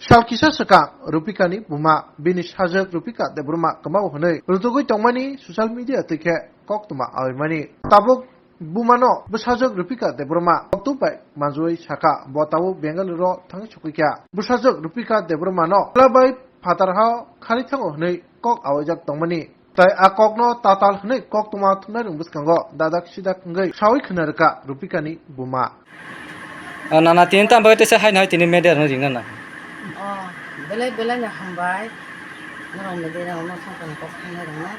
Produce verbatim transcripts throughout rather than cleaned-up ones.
Sal kisa swkang Rupika ni buma bini sajwk Rupika Debbarma kwmao hwnwi rwtugwi tongmani social media twi khe koktwma awi mani. Tabuk buma no bwsajwk Rupika Debbarma koktwma bai manjui sakha, bo tabuk Bengaluru o thangwi sokwi kha. Bwsajwk Rupika Debbarma no bwla bai phatar ha khali thango hwnwi kok awijak tongmani. Tai a kokno tatal hwnwi koktwma thumnairokni bwskango dadak sidak wngwi sawi khna rwkha Rupikani buma. O nana, tini tamo bagwi teisa haino hai tini media rokno ringna na? O, belai belai no hambai. Norok media rokno songkha kok thangnairokno.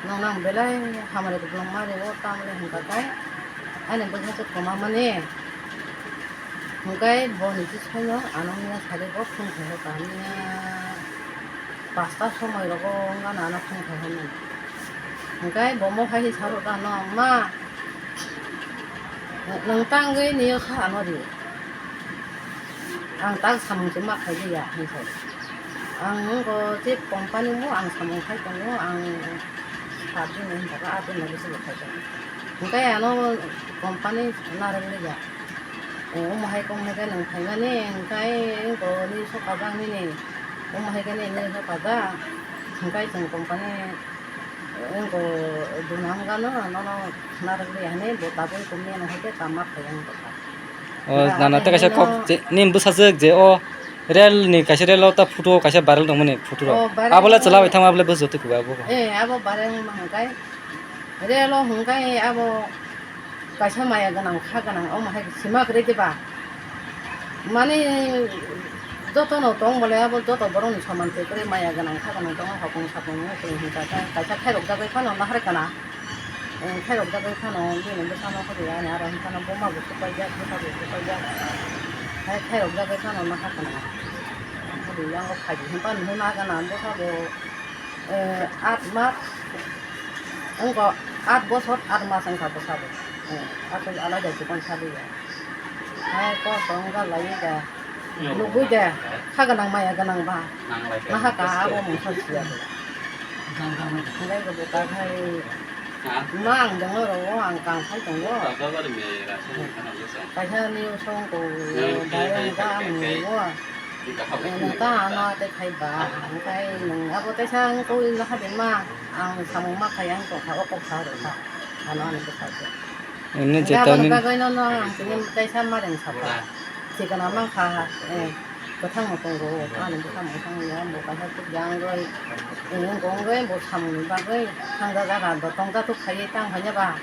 Nokno ang belai hamari kwplwng ma rio, tamni hwnkha khe ani bwsajwk kwmamani. Hwnkhe boni bwskango ano miya sari bo phone khaio, tamo miya pasta somoi rogo wngkha na ano phone khaimani. Hwnkhe bo mo hai saro da no, "Ma, nwng tangwi nio kha ano ri. Ang tak samung se ma khai liya," hinwi sai. Ang wngkha je company mo ang samung khai tongo, ang sat din hinwi sakha, aa din lagi se bo khai tongo. Hwnkhe ano company narwk liya. Eh, omo hai kok hai khe nwng phaimani, hwnkhe boroni sokha jak nini, omo hai khe nini sokha jak, hwnkhe chwng company, eh, wngkha duna wngkha no, nono narwk liya hinwi bo tabuk tongmani, ano hai khe tama phai wngkha. O, nana tei kaisa kok je, nini bwsajwk je o rel ni kaisa rel o ta photo kaisa viral tongmani photo rok. O, viral abo le tongmani. Chwla bai thangma abo le bwsajwk twi kubai abo. Eh, abo viral wngma hwnkhe. Relo hwnkhe abo kaisa maya gwnang, kha gwnang, omo hai sima kwrwi diba? Mani jotono tong bole abo joto borokni soman se kwrwi maya gwnang, kha gwnang tongo, hopung sapung wng kwrwi hwnka khe kaisa khairok jagwi phano nahar kana. Khairok jagwi phano bini bwsano hodi ani aro hwnkhano buma bo kwpaijak, bwsa bo kwpaijak. Hai khairok jagwi phano nahar kana. Hodi yango phaidi hwnba nuhuna gana bwsa bo. Eh, aat mas, wngkha aat bosor aat mas wngkha bwsabo. Eh, aswk alada jikon saliya. Hai kok wngkha lai da. Nugui da. Kha gwnang maya gwnang ba. Nahaka abo mungsa siya. Hingkai bo buka khai. Ma ang denglo ro, ang kang khai tongo. Kaisa ni usong ko, bayang ba ang nugui. Nwng ta ano tei khai ba, hwnkhai nwng abo teisa wng khe wngwi ma kha de ma, ang samung ma khai ang tongkha, o kok sa rw kha, ano ani bwkha se. Hwnwi je hwnkhai aboni bagwi no, no ang tini teisa ma reng sa kha, sikana mang kha, eh, kwthang no tongo, ani bwkha mwthang ya, bo kaisa kuk ya wngwi, eh, wng kong wngwi bo samung ni bagwi thang ja jaga bo tong ja thuk khai tang phai ya ba,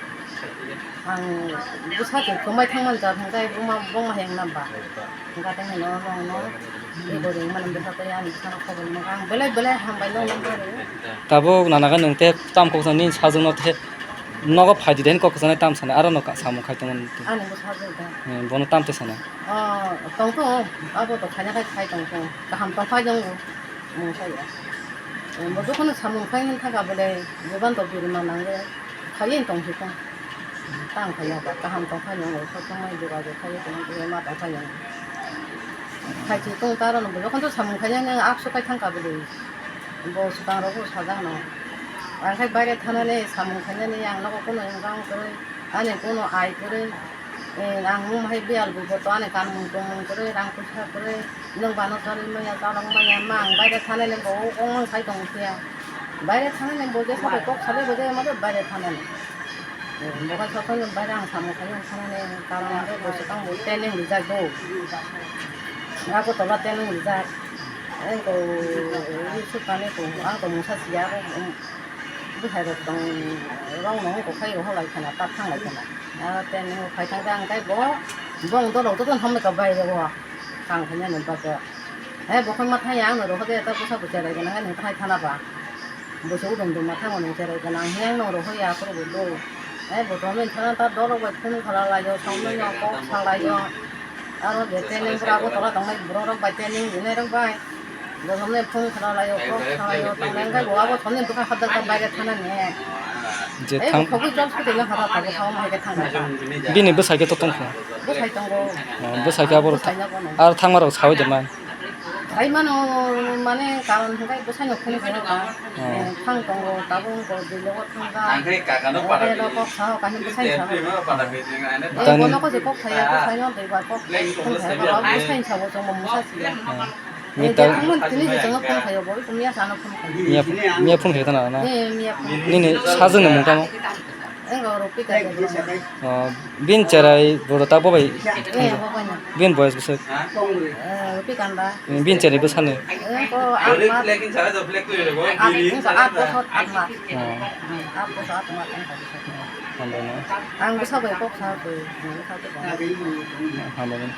ang bwsa se kwmai thang man kha, hwnkhai buma buma heng nam ba. Hwnkha tei hwnwi no, no, no, ego ringmani bwsa tei ani bwsano khobor rwmani ang belai belai hambai no nang kha rw. Tabuk nana khe nwng tei tam kok sa nini sajwkno tei nogo phai di de hinwi kok kwchanai tam sanai aro no samung khai tongo nini tei. Ani bwsa sajwk da. Hmm, bono tam tei sanai. O, tong tong, abo to khaina khai khai tong tong. Kaham tong phai tongo. Mung sai ya. Bo jokhon samung khai hin thaka bole, joban to birma nango. Khai tong si tong. Tang phai ya ba, kaham tong phai nang, o sotong mai jora jo khai tong, ma tong phai nang. Khai si tong ta ro no, jokhon to samung khai nang, aksu khai thang ka bwlwi. Bo swkang rok bo sajak no. Ang khai baire thanani samung khai nani, ang nogo kuno wng kwrwi, ani kuno ai kwrwi. Eh, ang mung hai biyal bo to ani kan mung tong mung kwrwi, rang puisa kwrwi. Nwng bano charwi manya, chalok manya, ma ang baire thanani bo o, o mang khai tong phiya. Baire thanani bo je sabai kok sabai bo je ma baire thanani. Bo kha sotongo baire ang samung khai ang thanani karon ang bo swkang bo training rijak do. Abo tola training rijak. Ang ko ri sukani ko ang ko mungsa siya ko, um, bwsai rok tong rong no ko khai ro lai khana ta thang lai khana. Aro training khai thang ang kai bo bong dolok to ton hamle ka baire bo. Tang khaina nang bagwi. Hai bo khe ma thang ya, ano rohor de ta bwsa bo cherai gana, nang thai thana ba. Bo se udung duma thango nang cherai gana, ang yang no rohor ya, aphuru bo do. Hai bo to men thana ta dorok bai phone khala lai yo, song men no kok sa lai yo. Aro je training pura bo tola tong nai borok rok bai training rinai rok bai. Bo to men phone khala lai yo, kok sa lai yo, tong nai bo abo to men bwkha kha da ta bai thana ne. Je eh, thang- khogwi chol sute na hara thago, thago ma hai khe thang nai ta. Bini bwsai khe to tong kho. Bwsai tongo. Oh, bwsai khe abo bwsai na bono. Ar thangma rok sawi de man. Sai mano, mane karon hwnkhe bwsai no phone khayo ba. Oh. Eh, thang tongo, tabung ko, bilogo thang ba. Ang khe kaka no para. Eh, rok kok sao, kahini bwsai sao. Tani- eh, bono ko je kok saya, bwsai no dei ba kok phone khayo ba, bwsai sao, chwng bo mungsa siya. Oh. Ni ta- Tini se chwngno phone khaio, bo miya sano phone khaio. Miya, miya phone khaio tana na? Eh, miya phone. Nini sajwkni mung tamo? Engo Rupika Debbarma. Oh, bin cherai bodo ta bobai. Eh, bobai na. Bin boyes bwswk? Eh, Rupika nda. Bin cherai bwsani? Engo aat mas. Aat, engo aat bosor aat mas. Oh. Aat bosor aat mas. Hambai na. Ang bwsa bai kok sa koi. Hambai na.